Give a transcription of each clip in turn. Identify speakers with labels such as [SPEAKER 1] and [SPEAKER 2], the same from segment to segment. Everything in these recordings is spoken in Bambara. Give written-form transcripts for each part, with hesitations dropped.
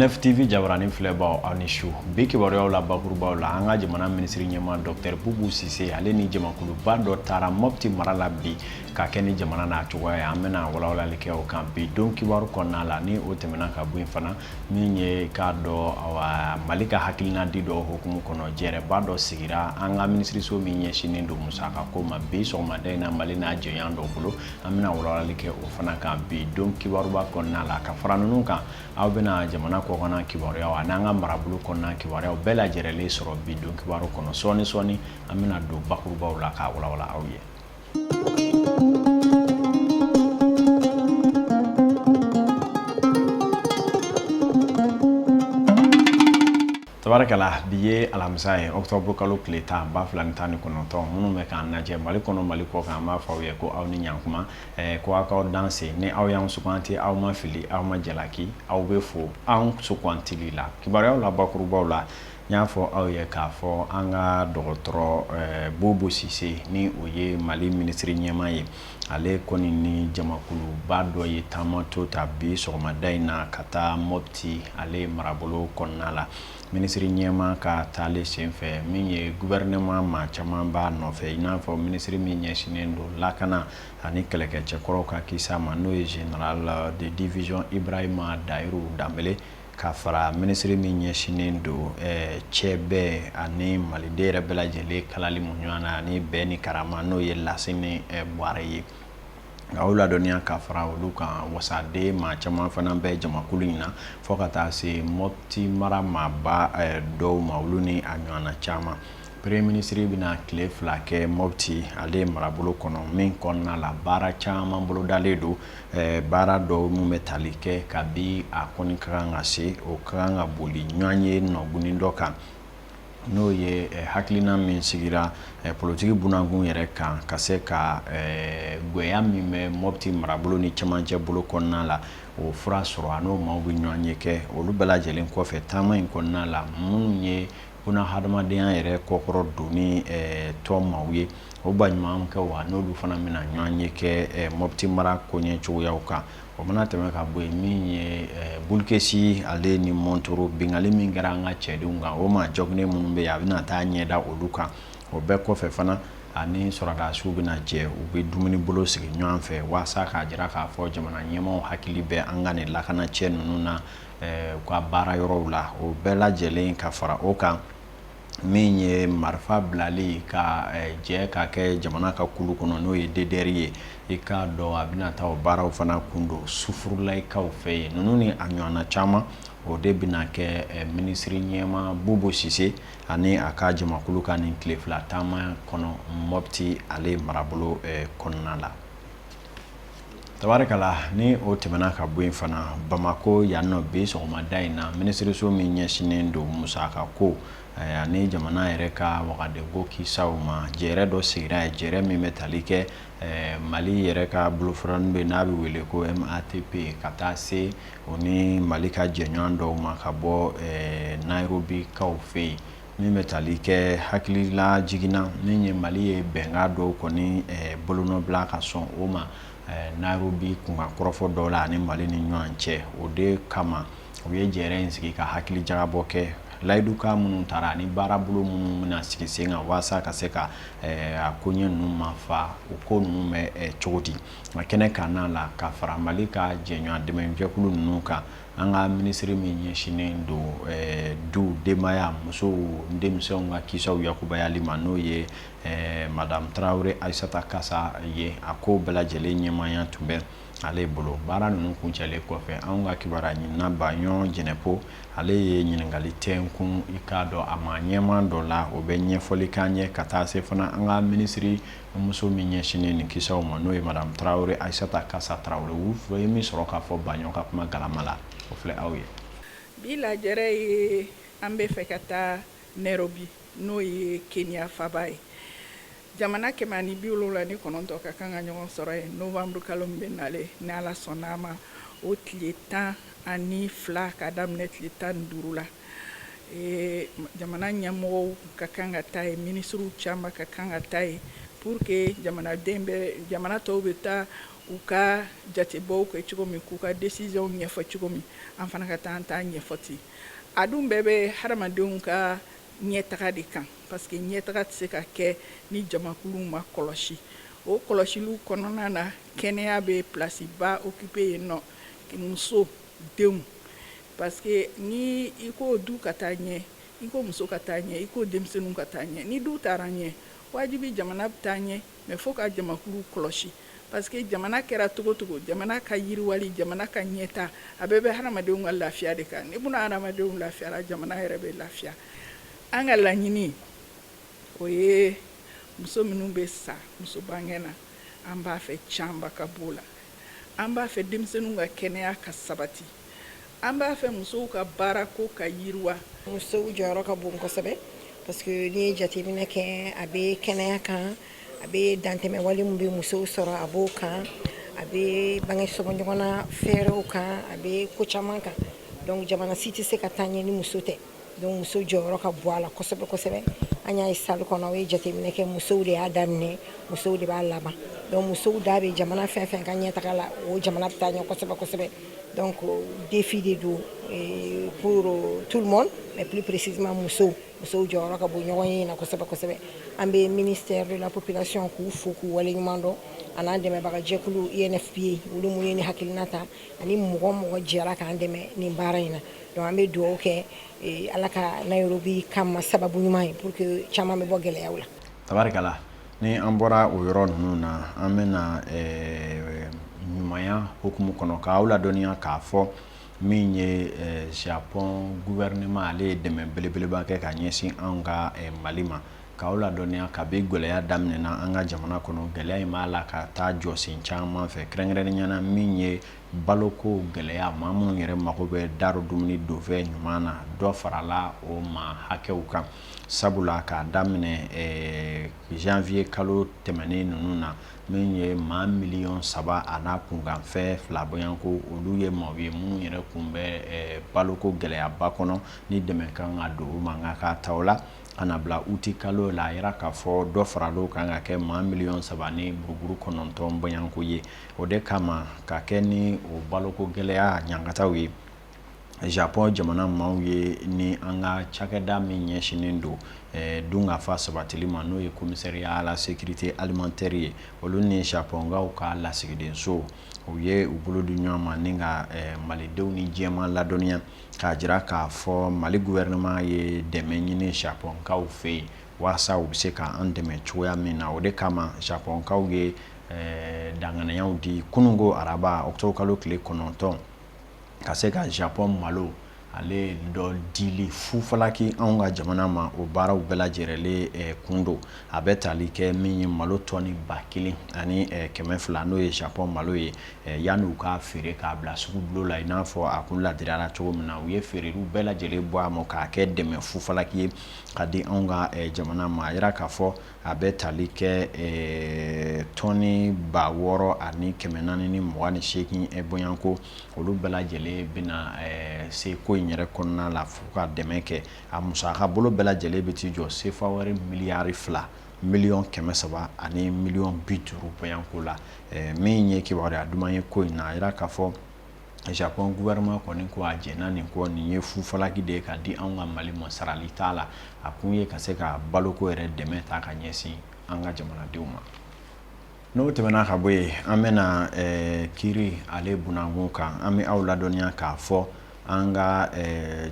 [SPEAKER 1] 9 TV jabaranin filɛbaw, aw ni su. Bi kibaruyaw la, bakurubaw la, an ka jamana minisiri ɲɛmaa Dr Bubu Sise, ale ni jamakuluba dɔ taara Mɔpti mara la bi ka kɛ ni jamana n'a cogoya ye. An bɛna walawalali kɛ o kan bi don kibaru kɔnɔna la. Ni o tɛmɛna ka bɔ yen fana, min ye k'a dɔn, awa, Mali ka hakilina di dɔ hukumu kɔnɔ, jɛrɛba dɔ sigira an ka minisiriso min ɲɛsinnen don musaka ko ma bi sɔgɔmada in na Mali n'a jɛɲɔgɔn dɔw bolo. An bɛna walawalali kɛ o fana kan bi don kibaruba kɔnɔna la. Ka fara ninnu kan, aw bɛna jamana kɔkanna kibaruyaw ani an ka marabolo kɔnɔna kibaruyaw bɛɛ lajɛrɛlen sɔrɔ bi don kibaru kɔnɔ. Sɔɔni sɔɔni, an bɛna don bakurubaw la k'a walawala aw ye. Tabarakala, bi ye alamisa ye, octobre kalo tile 10, 2019. Minnu bɛ k'an lajɛ Mali kɔnɔ, Mali kɔ kan, an b'a fɔ aw ye ko aw ni ɲankuma, ko aw k'aw danse. Ni aw y'an suganti, aw ma fili, aw ma jalaki, aw bɛ fo an sugantili la. Kibaruyaw la, bakurubaw la, n y'a fɔ aw ye k'a fɔ an ka dɔgɔtɔrɔ Bubu Sise, ni o ye Mali minisiri ɲɛmaa ye, ale kɔni ni jamakuluba dɔ ye taama to ta bi sɔgɔmada in na ka taa Mɔpti ale marabolo kɔnɔna la. Minisiri ɲɛmaa ka taale senfɛ, min ye gouvernement maa caman b'a nɔfɛ, i n'a fɔ minisiri min ɲɛsinnen don lakana ani kɛlɛkɛcɛkɔrɔw ka kisa ma, n'o ye général de division Ibrahima Dayiru Danbele, ka fara minisiri min ɲɛsinnen don cɛ bɛɛ ani maliden yɛrɛ bɛɛ lajɛlen kalali mu ɲɔgɔn na ani bɛn ni karama, n'o ye Lasini Buware ye. Nka aw ladɔnniya, ka fara olu kan, wasaden maa caman fana bɛ jamakulu in na, fo ka taa se Mɔpti mara maaba dɔw ma, olu ni a ɲɔgɔnna caman. Premier ministre bɛna tile 2 kɛ Mɔpti ale marabolo kɔnɔ, min kɔnɔna la baara caman bolodalen don, baara dɔw minnu bɛ tali kɛ kabi a kɔni ka kan ka se, o ka kan ka boli ɲɔgɔn ye nɔguni dɔ kan, n'o ye hakilina min sigira politiki bunankun yɛrɛ kan, ka se ka gwɛya min bɛ Mɔpti marabolo ni cɛmancɛ bolo kɔnɔna la, o fura sɔrɔ. A n'o maaw bɛ ɲɔgɔn ye kɛ. Olu bɛɛ lajɛlen kɔfɛ, taama in kɔnɔna la, minnu ye buna hadamadenya yɛrɛ kɔkɔrɔ donni tɔn maaw ye, o baɲumankɛw wa, n'olu fana bɛna ɲɔgɔn ye kɛ Mɔpti mara koɲɛ cogoyaw kan. O mana tɛmɛ ka bɔ yen, min ye Bulukesi ale ni Mɔntoro binkanni min kɛra an ka cɛdenw kan, o maa jɔginen minnu bɛ yen, a bɛna taa ɲɛda olu kan. O bɛɛ kɔfɛ fana, ani sɔrɔdasiw bɛna jɛ, u bɛ dumuni bolo sigi ɲɔgɔn fɛ walasa k'a jira k'a fɔ jamana ɲɛmaaw hakili bɛ an ka nin lakana cɛ ninnu na u ka baara yɔrɔw la. O bɛɛ lajɛlen ka fara o kan, min ye marifa bilali ka jɛ ka kɛ jamana ka kulu kɔnɔ, n'o ye DDR ye, i k'a dɔn a bɛna taa o baaraw fana kun don Sufurulayi-kaw fɛ yen. Ninnu ni a ɲɔgɔnna caman, o de bɛna kɛ minisiri ɲɛmaa Bubu Sise ani a ka jamakulu ka nin tile 2 taama kɔnɔ Mɔpti ale marabolo kɔnɔna la. Tabarikala, ni o tɛmɛna ka bɔ yen fana, Bamakɔ yan nɔ bi sɔgɔmada in na, minisiriso min ɲɛsinnen don musaka ko ani jamana yɛrɛ ka wagadenko kisaw ma, jɛrɛ dɔ sigira yen, jɛrɛ min bɛ tali kɛ Mali yɛrɛ ka bolofara bɛ n'a bɛ wele ko MATP, ka taa se o ni Mali ka jɛɲɔgɔn dɔw ma ka bɔ Nairobikaw fɛ yen, min bɛ tali kɛ hakilila jiginna min ye Mali ye bɛnkan dɔw kɔni bolonɔbila ka sɔn o ma Nairobi kunkan kɔrɔfɔ dɔw la ani Mali ni ɲɔgɔn cɛ. O de kama u ye jɛrɛ in sigi ka hakili jagabɔ kɛ layidukan minnu taara ani baarabolo minnu bɛna sigi sen kan walasa ka se ka a koɲɛ ninnu mafa, o ko ninnu bɛ cogo di. A kɛnɛ kan la, ka fara Mali ka jɛɲɔgɔn dɛmɛjɛkulu ninnu kan, an ka minisiri min ɲɛsinnen don du, denbaya, musow, denmisɛnw ka kisaw yakubayali ma, n'o ye madame Tarawele Ayisata Kasa ye, a ko bɛɛ lajɛlen ɲɛmaaya tun bɛ ale bolo. Baara ninnu kuncɛlen kɔfɛ, anw ka kibaruya ɲinina Baɲɔ Jɛnɛpo, ale ye ɲininkali tɛnkun, i k'a dɔn, a maa ɲɛmaa dɔ la, o bɛ ɲɛfɔli k'an ye, ka taa se fana an ka minisiri muso min ɲɛsinnen nin kisaw ma, n'o ye madame Tarawele Ayisata Kasa Tarawele. U ye min sɔrɔ k'a fɔ Baɲɔ ka kuma galama la, o filɛ aw ye.
[SPEAKER 2] Bi lajɛrɛ ye, an bɛ fɛ ka taa Nairobi, n'o ye Kenya faba ye. Jamana 179 ka kan ka ɲɔgɔn sɔrɔ yen novembre kalo min bɛ nalen, ni Ala sɔnna a ma, o tile 12 ka daminɛ tile 15 la. Jamana ɲɛmɔgɔw ka kan ka taa yen, minisiriw caman ka kan ka taa yen, pour que jamanaden bɛ jamana tɔw bɛ taa. u ka jatebɔw kɛ cogo min, k'u ka décisionw ɲɛfɔ cogo min, an fana ka taa an ta ɲɛfɔ ten. A dun bɛɛ bɛ hadamadenw ka ɲɛtaga de kan, parce que ɲɛtaga tɛ se ka kɛ ni jamakuluw ma kɔlɔsi. O kɔlɔsiliw kɔnɔna na, kɛnɛya bɛ place ba occuper yen nɔ, muso, denw, parce que ni i ko du ka taa ɲɛ, i ko muso ka taa ɲɛ, i ko denmisɛnninw ka taa ɲɛ. Ni du taara ɲɛ, wajibi jamana bɛ taa ɲɛ. Mais fo ka jamakulu kɔlɔsi, parce que jamana kɛra cogo cogo, jamana ka yiriwali, jamana ka ɲɛta, a bɛɛ bɛ hadamadenw ka lafiya de kan. Ni buna hadamadenw lafiyara, jamana yɛrɛ bɛ lafiya. An ka laɲini, o ye muso minnu bɛ sa muso bangɛ na, an b'a fɛ caman ka b'o la. An b'a fɛ denmisɛnninw ka kɛnɛya ka sabati. An b'a fɛ musow ka baarako ka yiriwa.
[SPEAKER 3] Musow jɔyɔrɔ ka bon kosɛbɛ, parce que n'i ye jateminɛ kɛ, a bɛ kɛnɛya kan, a bɛ dantɛmɛwale min bɛ musow sɔrɔ, a b'o kan, a bɛ bange ɲɔgɔnna fɛɛrɛw kan, a bɛ ko caman kan. Donc jamana si tɛ se ka taa ɲɛ ni muso tɛ. Donc muso jɔyɔrɔ ka bon a la kosɛbɛ kosɛbɛ. An y'a ye salle kɔnɔ, o ye jateminɛ kɛ, musow de y'a daminɛ, musow de b'a laban. Donc musow da bɛ jamana fɛn fɛn ka ɲɛtaga la, o jamana bɛ taa ɲɛ kosɛbɛ kosɛbɛ. Donc défi de don pour tout le monde, mais plus précisément musow. Musow jɔyɔrɔ ka bon ɲɔgɔn ye na kosɛbɛ kosɛbɛ. An bɛ ministère de la Population k'u fo k'u waleɲuman dɔn, a n'an dɛmɛbaga jɛkulu UNFPA, olu mun ye ni hakilina ta, ani mɔgɔ mɔgɔ jɛra k'an dɛmɛ nin baara in na. Donc an bɛ dugawu kɛ, Ala ka Nairobi kama sababu ɲuman ye pour que caman bɛ bɔ gɛlɛyaw la.
[SPEAKER 1] Tabarikala, ni an bɔra o yɔrɔ ninnu na, an bɛna ɲumanya hukumu kɔnɔ k'aw ladɔnniya k'a fɔ min ye Japon gouvernement, ale ye dɛmɛ belebeleba kɛ ka ɲɛsin anw ka Mali ma. K'aw ladɔnniya, kabi gɛlɛya daminɛna an ka jamana kɔnɔ, gɛlɛya in b'a la ka taa jɔsen caman fɛ, kɛrɛnkɛrɛnnenya na min ye baloko gɛlɛya. Maa minnu yɛrɛ mago bɛ daro dumuni donfɛn ɲuman na, dɔ farala o ma hakɛw kan, sabula k'a daminɛ janvier kalo tɛmɛnen ninnu na, min ye maa miliyɔn 3 a n'a kunkanfɛn fila bɔɲɔgɔnko, olu ye maaw ye minnu yɛrɛ kun bɛ baloko gɛlɛyaba kɔnɔ ni dɛmɛ kan ka don u ma. Nka k'a ta o la ka na bila uti kalo la, a yira k'a fɔ dɔ faral'o kan ka kɛ maa miliyɔn 3 ni buruburu 9 bɔɲɔgɔnko ye. O de kama, ka kɛ ni o baloko gɛlɛya ɲangataw ye, Japon jamana maaw ye ni an ka cakɛda min ɲɛsinnen don dunkafa sabatili ma, n'o ye Commissariat à la sécurité alimentaire ye, olu ni Japonkaw ka lasigidenso, u ye u bolo di ɲɔgɔn ma ni ka malidenw ni diɲɛma ladɔnniya k'a jira k'a fɔ Mali gouvernement ye dɛmɛ ɲini Japonkaw fɛ yen walasa u bɛ se k'an dɛmɛ cogoya min na. O de kama Japonkaw ye danganiyaw di kununko araba, octobre kalo tile 9, ka se ka Japon malo ale dɔ dili fufalaki anw ka jamana ma. O baaraw bɛɛ lajɛlen kun don, a bɛ tali kɛ min ye malo tɔni 1200, n'o ye Japon malo ye. Yanni u k'a feere k'a bila sugu bulon la, i n'a fɔ a kun ladiriyara cogo min na, u ye feereliw bɛɛ lajɛlen bɔ a ma k'a kɛ dɛmɛ fufalaki ye ka di anw ka jamana ma. A yira k'a fɔ a bɛ tali kɛ tɔni 6428 bɔɲɔgɔnko. Olu bɛɛ lajɛlen bɛna se ko in yɛrɛ kɔnɔna la fo ka dɛmɛ kɛ. A musaka bolo bɛɛ lajɛlen bɛ t'i jɔ sefa wari miliyari 2 miliyɔn 300 ani miliyɔn 50 bɔɲɔgɔnko la. Min ye kibaruya duman ye ko in na, a yira k'a fɔ Japon gouvernement kɔni ko a jɛnna nin kɔ. Nin ye fufalaki de ye ka di anw ka Mali ma, sarali t'a la. A kun ye ka se ka baloko yɛrɛ dɛmɛ ta ka ɲɛsin an ka jamanadenw ma. N'o tɛmɛna ka bɔ yen, an bɛna kiiri ale bunakun kan. An bɛ aw ladɔnniya k'a fɔ an ka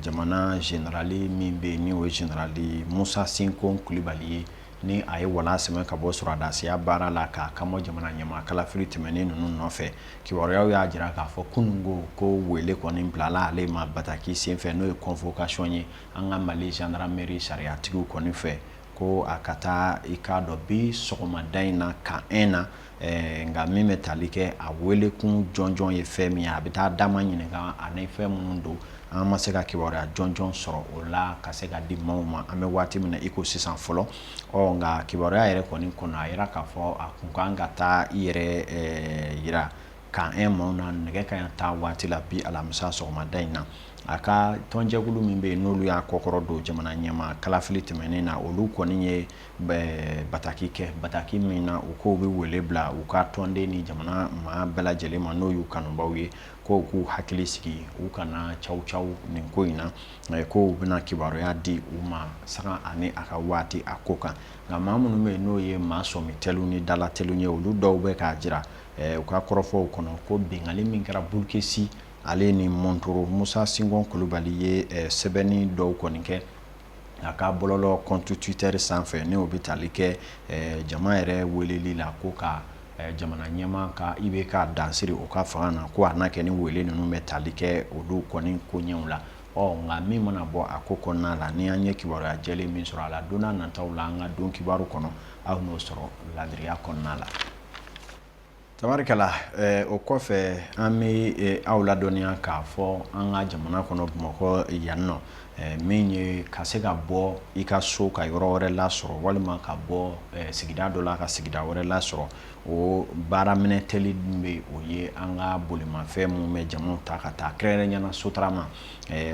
[SPEAKER 1] jamana général min bɛ yen, ni o ye général Musa Sinko Kulibali ye, ni a ye wala sɛmɛ ka bɔ sɔrɔdasiya baara la k'a kanbɔ jamana ɲɛmaa kalafili tɛmɛnen ninnu nɔfɛ. Kibaruyaw y'a jira k'a fɔ kununko ko wele kɔni bilala ale ma bataki senfɛ, n'o ye convocation ye, an ka Mali gendarmerie sariyatigiw kɔni fɛ, ko a ka taa i k'a dɔn bi sɔgɔmada in na camp 1 na. Nka min bɛ tali kɛ a welekun jɔnjɔn ye fɛn min ye, a bɛ taa dama ɲininka ani fɛn minnu don, an ma se ka kibaruya jɔnjɔn sɔrɔ o la ka se ka di maaw ma an bɛ waati min na i ko sisan fɔlɔ. Ɔ nka kibaruya yɛrɛ kɔni kɔnɔ, a yira k'a fɔ a kun kan ka taa i yɛrɛ yira. K'an maaw na nɛgɛ kanɲɛ 10 waati la bi alamisa sɔgɔmada in na, a ka tɔnjɛkulu min bɛ yen n'olu y'a kɔkɔrɔ don jamana ɲɛmaa kalafili tɛmɛnen na, olu kɔni ye bataki kɛ, bataki min na u k'u bɛ wele bila u ka tɔnden ni jamana maa bɛɛ lajɛlen ma, n'o y'u kanubaw ye, ko u k'u hakili sigi, u kana caw caw nin ko in na, ko u bɛna kibaruya di u ma sanga ani a ka waati a ko kan. Nka maa minnu bɛ yen n'o ye maa sɔmi teliw ni dala teliw ye, olu dɔw bɛ k'a jira u ka kɔrɔfɔw kɔnɔ ko binkanni min kɛra Boulkessi ale ni Montoro, Musa Sinkɔn Kulubali ye sɛbɛnni dɔw kɔni kɛ a ka bɔlɔlɔ compte Twitter sanfɛ, n'o bɛ tali kɛ jama yɛrɛ weleli la ko ka jamana ɲɛmaa ka IBK dansiri o ka fanga na, ko a n'a kɛ ni wele ninnu bɛ tali kɛ olu kɔni koɲɛw la. Ɔ nka min mana bɔ a ko kɔnɔna la, ni an ye kibaruya jɛlen min sɔrɔ a la don nataw la an ka don kibaru kɔnɔ, aw n'o sɔrɔ ladiriya kɔnɔna la. Tabarikala, o kɔfɛ an bɛ aw ladɔnniya k'a fɔ an ka jamana kɔnɔ Bamakɔ yan nɔ, min ye ka se ka bɔ i ka so ka yɔrɔ wɛrɛ lasɔrɔ walima ka bɔ sigida dɔ la ka sigida wɛrɛ lasɔrɔ, o baaraminɛ teli min bɛ, o ye an ka bolimafɛn minnu bɛ jamaw ta ka taa, kɛrɛnkɛrɛnnenya la Sotarama.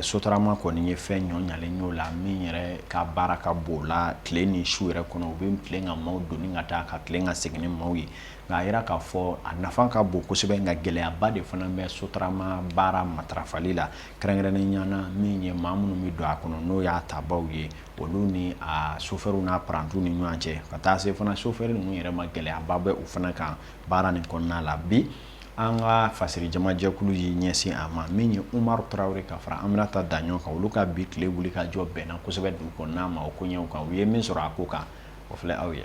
[SPEAKER 1] Sotarama kɔni ye fɛn ɲɔ ɲalen y'o la min yɛrɛ ka baara ka bon la tile ni su yɛrɛ kɔnɔ. U bɛ tilen ka maaw doni ka taa, ka tilen ka segin ni maaw ye. Nka a yira k'a fɔ a nafa ka bon kosɛbɛ, nka gɛlɛyaba de fana bɛ Sotarama baara matarafali la, kɛrɛnkɛrɛnnenya la min ye maa minnu bɛ don a kɔnɔ, n'o y'a tabaw ye, olu ni a sofɛriw n'a parantiw ni ɲɔgɔn cɛ, ka taa se fana sofɛri ninnu yɛrɛ ma, gɛlɛyaba bɛ u fana kan baara nin kɔnɔna la. Bi an ka fasiri jamajɛkulu y'i ɲɛsin a ma, min ye Umaru Tarawele ka fara Aminata Daɲɔ kan, olu ka bi tile wuli ka jɔ bɛnna kosɛbɛ dugu kɔnɔna ma o koɲɛw kan. U ye min sɔrɔ a ko kan, o filɛ aw ye.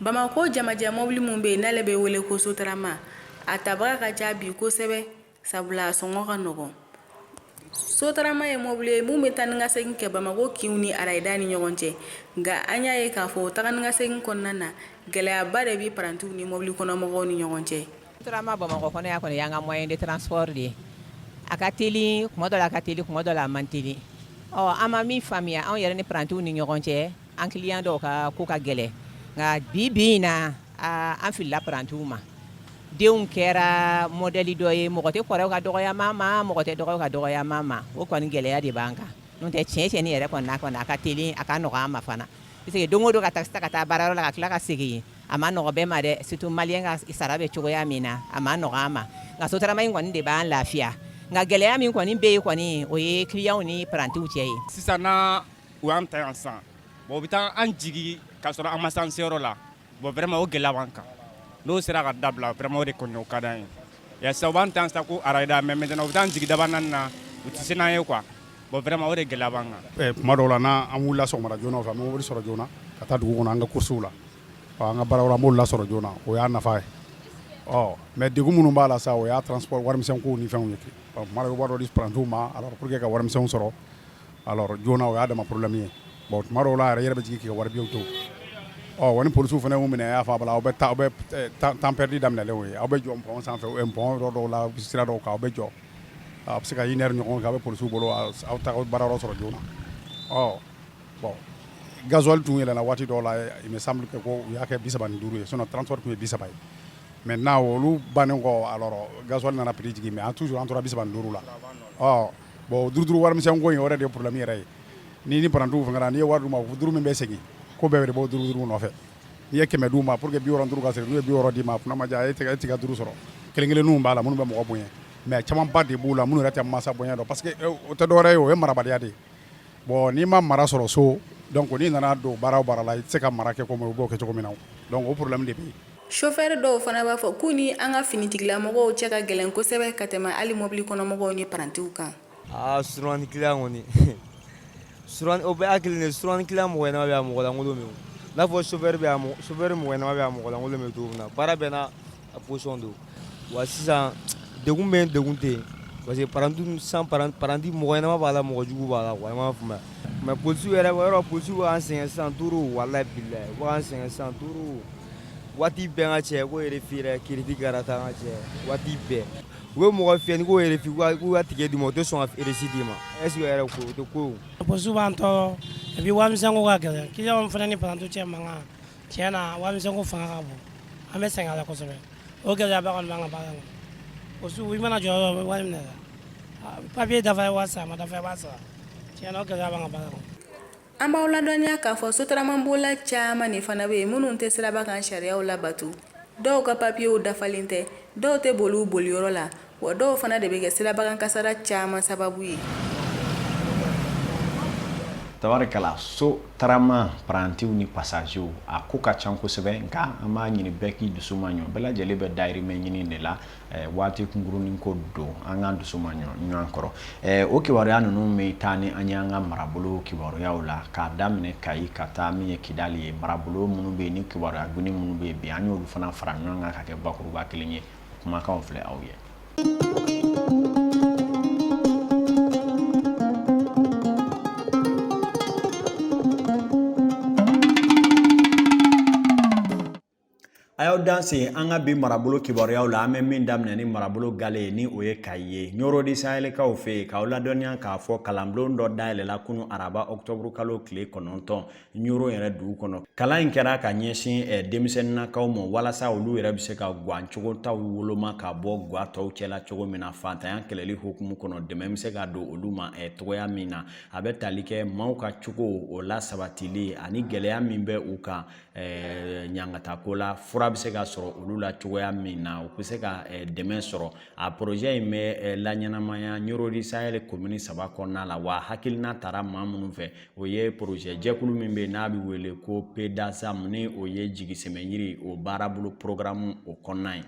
[SPEAKER 4] Bamakɔ jamajɛ mɔbili min bɛ yen n'ale bɛ wele ko Sotarama, a tabaga ka ca bi kosɛbɛ, sabula a sɔngɔ ka nɔgɔn. Sotarama ye mɔbili ye min bɛ taa ni ka segin kɛ Bamakɔ kinw ni arayida ni ɲɔgɔn cɛ. Nka an y'a ye k'a fɔ o taga ni ka segin kɔnɔna na, gɛlɛyaba de bɛ parantiw ni mɔbili kɔnɔmɔgɔw ni ɲɔgɔn cɛ.
[SPEAKER 5] Sotarama Bamakɔ kɔnɔ yan kɔni y'an ka moyen de transport de ye. A ka teli tuma dɔ la, a ka teli tuma dɔ la, a man teli. Ɔ an ma min faamuya anw yɛrɛ ni parantiw ni ɲɔgɔn cɛ, an client dɔw ka ko ka gɛlɛn, nka bi bi in na, an filila parantiw ma. Denw kɛra modèle dɔ ye, mɔgɔ tɛ kɔrɔ ka dɔgɔyama ma, mɔgɔ tɛ dɔgɔ ka dɔgɔyama ma. O kɔni gɛlɛya de b'an kan. N'o tɛ, tiɲɛ tiɲɛ yɛrɛ kɔni kɔni, a ka teli, a ka nɔgɔn an ma fana, parce que don o don ka taxi ta ka taa baarayɔrɔ la ka tila ka segin, a ma nɔgɔ bɛɛ ma dɛ, surtout malien ka sara bɛ cogoya min na, a ma nɔgɔn an ma. Nka Sotarama in kɔni de b'an lafiya. Nka gɛlɛya min kɔni bɛ yen kɔni, o ye clients ni parantiw cɛ ye.
[SPEAKER 6] Sisan n'a u y'an ta yan sisan, bon, u bɛ taa an jigi k'a sɔrɔ an ma se an seyɔrɔ la. Bon, vraiment, o gɛlɛya b'an kan. N'o sera ka dabila, vraiment, o de kɔni o ka d'an ye. Ya sisan u b'an ta yan sisan ko arayida, mais maintenant u bɛ taa an jigi Dabanani na, u tɛ se n'an ye quoi. Bon, vraiment, o de gɛlɛya b'an kan.
[SPEAKER 7] Tuma dɔw la, n'an wulila sɔgɔmada joona fɛ, an bɛ mobili sɔrɔ joona ka taa dugu kɔnɔ an ka courses la, an ka baara wɛrɛ, an b'olu lasɔrɔ joona. O y'a nafa ye. Ɔ mais degun minnu b'a la sa, o y'a transport warimisɛn kow ni fɛnw ye. Tuma dɔw i bɛ wari dɔ di parantiw ma, alors pour que ka warimisɛnw sɔrɔ alors joona, o y'a dama problème ye. Bon, tuma dɔw la yɛrɛ, i yɛrɛ bɛ jigin k'i ka wari biyew to. Ɔ wa ni polisiw fana y'u minɛ, y'a fɔ a bala, aw bɛ taa, aw bɛ temps perdu daminɛlen o ye. Aw bɛ jɔ pont sanfɛ, pont yɔrɔ dɔw la, sira dɔw kan, aw bɛ jɔ, a bɛ se ka une heure ɲɔgɔn kɛ, aw bɛ polisiw bolo, aw t'aw baara yɔrɔ sɔrɔ joona. Ɔ bon, gasoil tun yɛlɛnna waati dɔw la, il me semble que ko u y'a kɛ 35 ye, sinon transport tun ye 30 ye. Maintenant olu bannen kɔ, alors gasoil nana prix jigin, mais an toujours an tora 35 la. Ɔ bon, duuru duuru warimisɛn ko in, o yɛrɛ de ye problème yɛrɛ ye. Ni parantiw fɛngɛra, n'i ye wari d'u ma, duuru min bɛ segin, ko bɛɛ de b'o duuru duuru nɔfɛ. N'i ye 100 d'u ma pour que 65 ka segin, n'u ye 60 d'i ma, a kunna ma diya, e t'i ka duuru sɔrɔ. Kelen kelenninw b'a la minnu bɛ mɔgɔ bonya, mais camanba de b'u la minnu yɛrɛ tɛ masa bonya dɔn, parce que o tɛ dɔwɛrɛ ye, o ye marabaliya de ye. Bon, n'i ma mara sɔrɔ so, donc n'i nana don baara o baara la, i tɛ se ka mara kɛ komi u b'o kɛ cogo min na. Donc o problème de bɛ yen.
[SPEAKER 4] Chauffeur dɔw fana b'a fɔ k'u ni an ka finitigilamɔgɔw cɛ ka gɛlɛn kosɛbɛ ka tɛmɛ hali mobili kɔnɔmɔgɔw ni parantiw kan.
[SPEAKER 8] Aa, surunani client kɔni, surunani o bɛɛ y'a kelen de. Surunani client mɔgɔ ɲɛnama bɛ yan, mɔgɔ lankolon bɛ yen. N'a fɔ chauffeur bɛ yan, chauffeur mɔgɔ ɲɛnama bɛ yan, mɔgɔ lankolon bɛ cogo min na, baara bɛɛ n'a position don wa. Sisan degun bɛ yen, degun tɛ yen, parce que paranti san, paranti mɔgɔ ɲɛnama b'a la, mɔgɔ jugu b'a la quoi, i m'a faamuya. Mais polisiw yɛrɛ, yɔrɔ polisiw bɛ k'an sɛgɛn sisan trop, walahi bilahi, u bɛ k'an sɛgɛn sisan trop. Waati bɛɛ, n ka cɛ, ko refus yɛrɛ, kiriti karata, n ka cɛ, waati bɛɛ. U bɛ mɔgɔ fiyɛ, n'i ko reçu, k'u ka ticket d'i ma, u tɛ sɔn ka reçu d'i ma. Est ce que yɛrɛ ko o tɛ ko ye?
[SPEAKER 9] Poste b'an tɔɔrɔ et puis warimisɛnko ka gɛlɛn. Client fana ni parantiw cɛ mankan, tiɲɛ na, warimisɛnko fanga ka bon, an bɛ sɛgɛn a la kosɛbɛ. O gɛlɛyaba kɔni b'an ka baara kɔnɔ. Poste, i mana jɔ yɔrɔ o bɛ wari minɛ la, papier dafa ye 3000, a ma dafa i b'a sara. Tiɲɛ na, o gɛlɛya b'an ka baara kɔnɔ.
[SPEAKER 4] An b'aw ladɔnniya k'a fɔ sotaramabolila caman de fana bɛ yen minnu tɛ siraba kan sariyaw labato. Dɔw ka papiyew dafalen tɛ, dɔw tɛ boli u boliyɔrɔ la, wa dɔw fana de bɛ kɛ sirabakan kasara caman sababu ye.
[SPEAKER 1] Tabarikala, sotarama parantiw ni pasazew, a ko ka ca kosɛbɛ, nka an b'a ɲini bɛɛ k'i dusu maɲɔ. Bɛɛ lajɛlen bɛ dayirimɛ ɲini de la. Waati kunkurunin ko don, an k'an dusu maɲɔ ɲɔgɔn kɔrɔ. O kibaruya ninnu bɛ taa ni an ye an ka marabolo kibaruyaw la, k'a daminɛ Kayi ka taa min ye Kidali ye. Marabolo minnu bɛ yen ni kibaruya guni minnu bɛ yen bi, an y'olu fana fara ɲɔgɔn kan ka kɛ bakuruba kelen ye. Kumakanw filɛ aw ye. A y'aw danse an ka bi marabolo kibaruyaw la. An bɛ min daminɛ ni marabolo gale ye, ni o ye Kayi ye, Ɲɔrɔ di Sahɛlikaw fɛ yen, k'aw ladɔnniya k'a fɔ kalanbulon dɔ dayɛlɛla kunu araba ɔkutɔburu kalo tile 9 Ɲɔrɔ yɛrɛ dugu kɔnɔ. Kalan in kɛra ka ɲɛsin denmisɛnninnakaw ma, walasa olu yɛrɛ bɛ se ka gwan cogo taw woloma ka bɔ gwan tɔw cɛla cogo min na, fantanya kɛlɛli hukumu kɔnɔ, dɛmɛ bɛ se ka don olu ma cogoya min na. A bɛ tali kɛ maaw ka cogo o la sabatili ani gɛlɛya min bɛ u kan ɲangatako la, fura bɛ se ka sɔrɔ olu la cogoya min na, u bɛ se ka dɛmɛ sɔrɔ. A projet in bɛ laɲɛnamaya Ɲɔrɔ di Sahel komini 3 kɔnɔna la, wa hakilina tara maa minnu fɛ, o ye projet jɛkulu min bɛ yen n'a bɛ wele ko PDASAM, ni o ye jigisɛmɛyiri o baarabolo programme o kɔnɔna ye.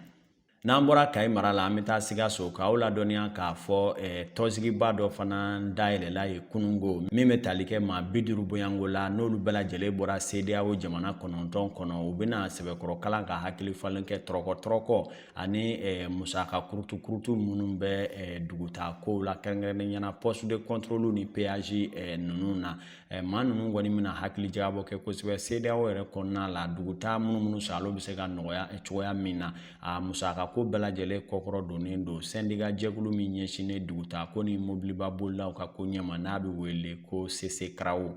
[SPEAKER 1] N'an bɔra Kayi mara la, an bɛ taa Sikaso k'aw ladɔnniya k'a fɔ tɔnsigiba dɔ fana dayɛlɛla yen kunungo, min bɛ tali kɛ maa 50 bonyanko la, n'olu bɛɛ lajɛlen bɔra CEDEAO jamana 9 kɔnɔ. U bɛna sɛbɛkɔrɔ kalan ka hakili falen kɛ tɔrɔkɔ tɔrɔkɔ ani musaka kurutu kurutu minnu bɛ dugutaa kow la, kɛrɛnkɛrɛnnenya la poste de contrôle ni péage ninnu na. Maa ninnu kɔni bɛna hakili jagabɔ kɛ kosɛbɛ CEDEAO yɛrɛ kɔnɔna la, dugutaa minnu salo bɛ se ka nɔgɔya cogoya min na. A musaka ko bɛɛ lajɛlen kɔkɔrɔ donnen don sɛndika jɛkulu min ɲɛsinnen dugutaa ko ni mobiliba bolilaw ka ko ɲɛma, n'a bɛ wele ko CCCRAO.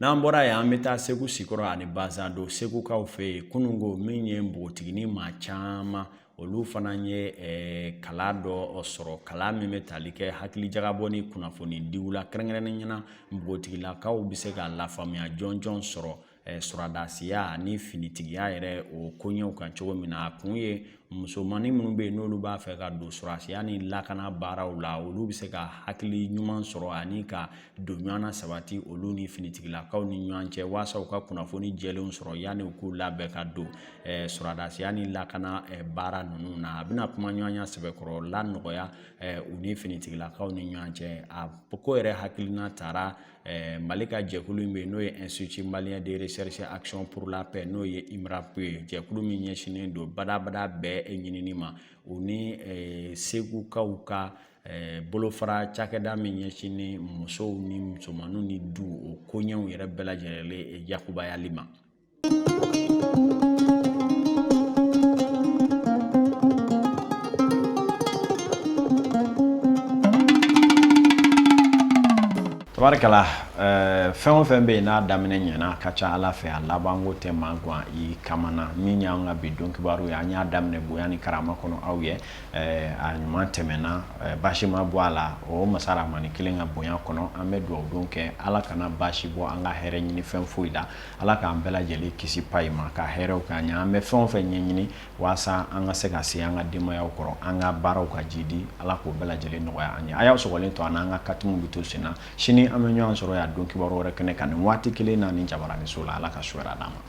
[SPEAKER 1] N'an bɔra yen, an bɛ taa Segu Sikɔrɔ ani Bazando Segukaw fɛ yen kunungo, min ye npogotiginin maa caman, olu fana ye kalan dɔ sɔrɔ, kalan min bɛ tali kɛ hakilijagabɔ ni kunnafoni diw la, kɛrɛnkɛrɛnnenya la npogotigilakaw bɛ se ka lafaamuya jɔnjɔn sɔrɔ sɔrɔdasiya ni finitigiya yɛrɛ o koɲɛw kan cogo min na. A kun ye musomannin minnu bɛ yen n'olu b'a fɛ ka don sɔrɔdasiya ni lakana baaraw la, olu bɛ se ka hakili ɲuman sɔrɔ ani ka don ɲɔgɔn na sabati olu ni finitigilakaw ni ɲɔgɔn cɛ, walasa u ka kunnafoni jɛlenw sɔrɔ yanni u k'u labɛn ka don sɔrɔdasiya ni lakana baara ninnu na. A bɛna kuma ɲɔgɔnya sɛbɛkɔrɔ la nɔgɔya u ni finitigilakaw ni ɲɔgɔn cɛ. A ko yɛrɛ hakilina tara Mali ka jɛkulu min bɛ yen n'o ye Institut malien de recherche action pour la paix, n'o ye IMRAP ye, jɛkulu min ɲɛsinnen don badabada bɛɛ ɲinini ma, u ni Segukaw ka bolofara cakɛda min ɲɛsinnen musow ni musomanninw ni du o koɲɛw yɛrɛ bɛɛ lajɛlen yakubayali ma. Tabarikala, fɛn o fɛn bɛ yen n'a daminɛ ɲɛna, a ka ca Ala fɛ a labanko tɛ maa gwan i kamana. Min y'an ka bi don kibaru ye, an y'a daminɛ bonya ni karama kɔnɔ aw ye. A ɲuman tɛmɛna, baasi ma bɔ a la. O masa Ramani kelen ka bonya kɔnɔ, an bɛ dugawu don kɛ, Ala kana baasi bɔ an ka hɛrɛ ɲini fɛn foyi la. Ala k'an bɛɛ lajɛlen kisi payi ma, ka hɛrɛw k'an ɲɛ. An bɛ fɛn o fɛn ɲɛɲini walasa an ka se ka se an ka denbayaw kɔrɔ, an ka baaraw ka jidi, Ala k'o bɛɛ lajɛlen nɔgɔya an ye. A y'aw sɔgɔlen to an na, an ka katimu bɛ to sen na. Sini an bɛ ɲɔgɔn sɔrɔ yan don kibaru wɛrɛ kɛnɛ kan nin waati kelen na nin jabaraniso la. Ala ka su hɛrɛ d'an ma.